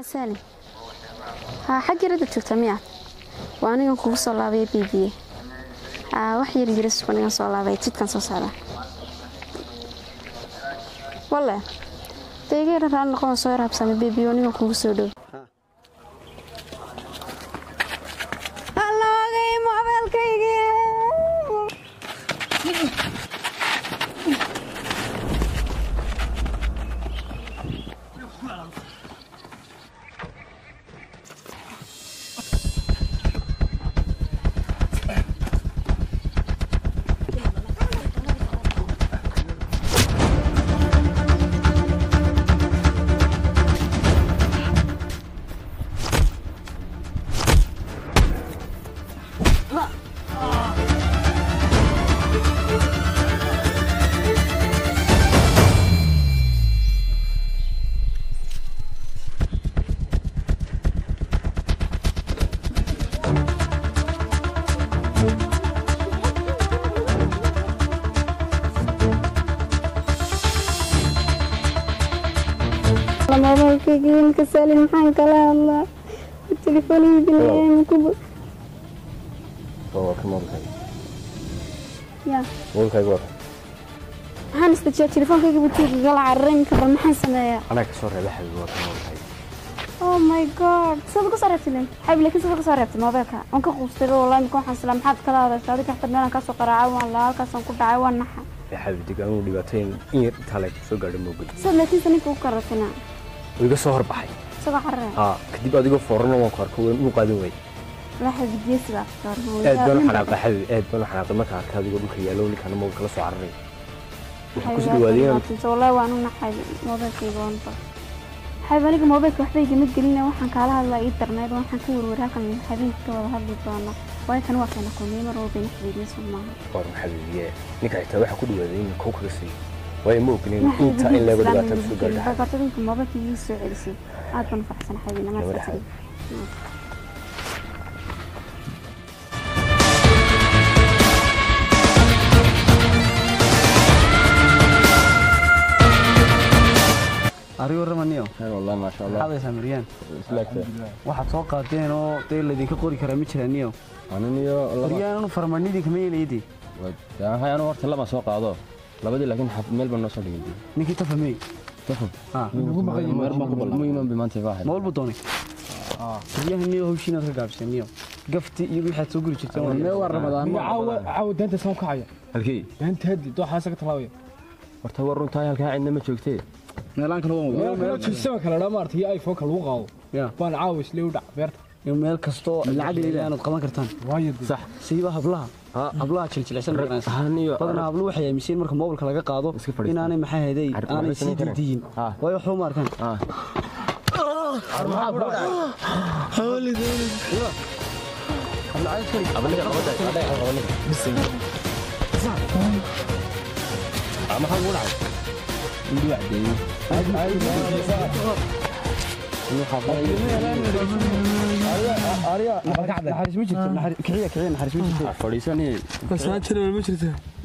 Saalim, haa, xagga yarada joogta miya? Waa anigan kugu soo laabaya bibiye. Haa, wax yar yara sugan, anigan soo laabaya, jidkan soo socda. Walle dee iga yara raali noqon, soo yar habsamay bibiyo, anigan kugu soo dhow. Halloogay moobeelkaygii. Moobeelkaygii imka Saalim, maxaan kala hadlaa? Telefoon iibinayaan kuba. Waa ka mobilkayga. Ya. Mobilkayga waa ka. Maxaan istajiyaa? Telefoonkayga buu tuuga gala cararay imka, bal maxaan sameeyaa? Anaa ka soo reebay xabiib, waa ka mobilkayga. Oh my God, sad uga soo reebtay lin xabi? Laakiin sad uga soo reebtay moobeelka, waan ka quustay wallahi. Imika waxaan islaa maxaad kala hadashaa adiga? Xataa meelaan kaa soo qaraacay waan laa, halkaasaan ku dhacay, waan naxa. Ee xabiib deg, anuu dhibaatooyin in yar intaa leeg soo gaadho moogay. Sad laakiinse ninka u karatina? Wuu iga soo horbaxay. Isagoo cararaya? Haa, kadib adigoo foorano waan ku arko, waan u qaadan waayey. La xabi, geesi baa. Aad baan u xanaaqay xabiib, aad baan u xanaaqay markaan arkay adigoo dhulka yaallo, ninkaana mobilka la soo cararay. Wuxuu ku soo dhawaaday inaan Wallahi waan u naxay moobeelkayga, waan ba xabiib. Aniga moobeelka waxba igama gelina, waxaan kaala hadlaa ii darnayd, waxaan ka werwer halkan habeenka ka wada hadli doona, waayo kan waa keena kulmiye mar walba ina xiriiriyo, soo maaha? Waan xabiibiye, ninka xitaa waxaa ku dhawaaday in kow kaga siiyo, waayo ma ogolin inta in leego dhibaato kusoo gaadho xabiib. Bartadinka moobeelka ii soo celisay, aad baan u faraxsan xabiib. Nabad xabiib. Ari warramaniyo. Wallahi maasha Allah. Maxaad haysaa Maryaan? Islaagta. Waxaad soo qaateen oo dee laydinka qori karaa ma jiraan niyo? Ananiyo laba. Maryaan anu farmanidii kama yeelaydi. Hay, anu horta lama soo qaado labadii, laakiin meel baan noo soo dhigay. Ninkii tafamey? Tafam. Ha. Meel baan ku ballamay, muhiiman bi maanta baa. Ma walbu doonay baryahan niyo? Hawshiinaad ka gaabiseen niyo, gafti iyo waxaad soo guri jirteen. Mee waa Ramadaan. Caawa caawa daanta soo kacaya. Halkii? Daanta haddi dooxaasa ka talaabaya. Horta war runtahay, halkaa cidna ma joogtee. Meelaan kale waan meel wadaa. kale jilsama kale dhaa maartay iyo iPhone ka lagu qaado. Ya. Baan caawa islee u dhac beerta. Iyo meel kastoo lacag leeyahay inaad qaban kartaan. Waayo dee. Sax. Siiba hablaha, hablaha jiljilicsan garanaysa. Niyo. Badanaa habluhu waxay aaminsan marka moobilka laga qaado Iska fadhiistaan. Inaanay maxay hayday aanay waxba sii samayn karin. diidiyin. Waayo waxba ma arkaan. Maxaa ugu dhacay? Indhu caddeeyey. Naxariis ma jirto, kiciya kiciya, naxariis ma jirto. Fadhiisanay.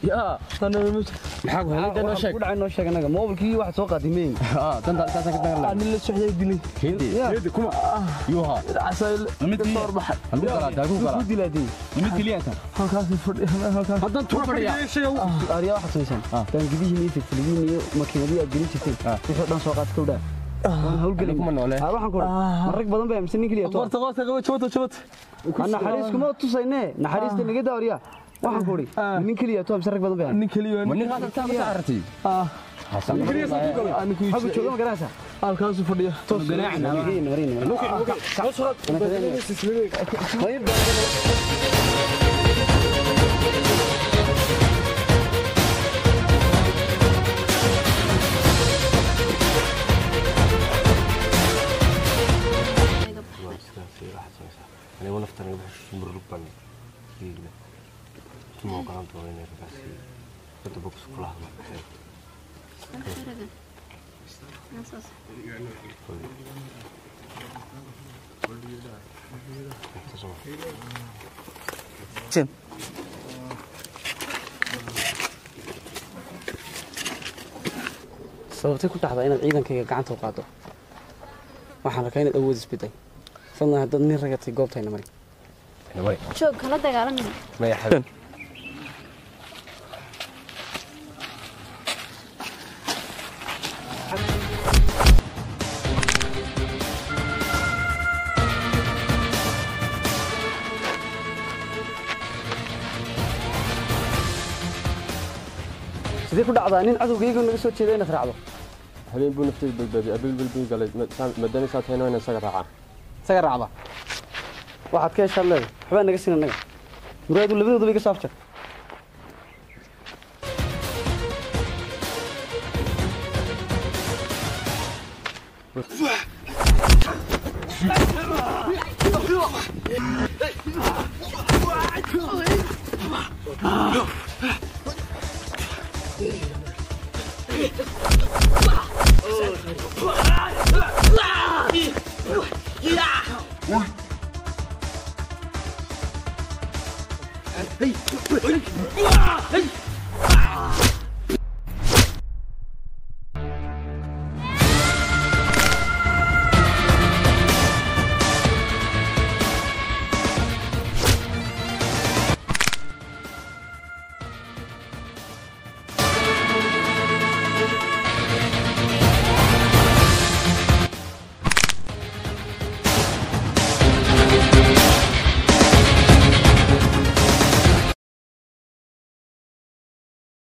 Yaa. Maxaa ku helay? Noo sheeg. Ku dhacay noo sheeg anaga. Moobilkii waxaad soo qaaday meyn? Danta halkaasaan ka tagan lahaa. Hindi. Kuma. Yuha. Halkuu galaa, halkuu galaa. Ku dilaadey. Haddaan tuur fadhiyaa. Aryaa, waxaad samaysaan taangidihiin iyo filfiliyiin iyo makiinadii aad gelin jirteen, wixii oo dhan soo qaad kowdhaa, waan hawlgelin. Kuma noole. Waxaan ku odhan ma rag badan baa aaminsan nin keliya toon. Naxariis kuma tusayne, naxariista naga daa. Aryaa, waxaan ku odhi nin keliya toon mise rag badan baa? Ma nin haatan taa ma aragtay? Xaggu jooga ma garanaysaa? Halkaasu fadhiya. Ganaacna mariin mariin. Anigu naftan iga baxay, murug baan geegna. Tuma ogolaan doono inay raggaasi badda bogs kula hadlo. Sababtay ku dhacdaa inaad ciidankayga gacanta u qaado? Waxaan arkaa inaad awood isbeday. Fadlan haddaad nin ragatay goobtayna mari. Ina mari. Joog, kala dagaalamayna. Maya xabiib. Sidee ku dhacdaa nin cadowgayga naga soo jeeda inaad raacdo? Habeen buu nafteeda badbaadiyay, abil buu galay, maadaama saa tahayna waa inaan isaga raacaa. Isaga raacda. Waxaad ka heshaad leedahay. Waxbaa naga siin annaga. Muraadu labadooda iga soo afjar.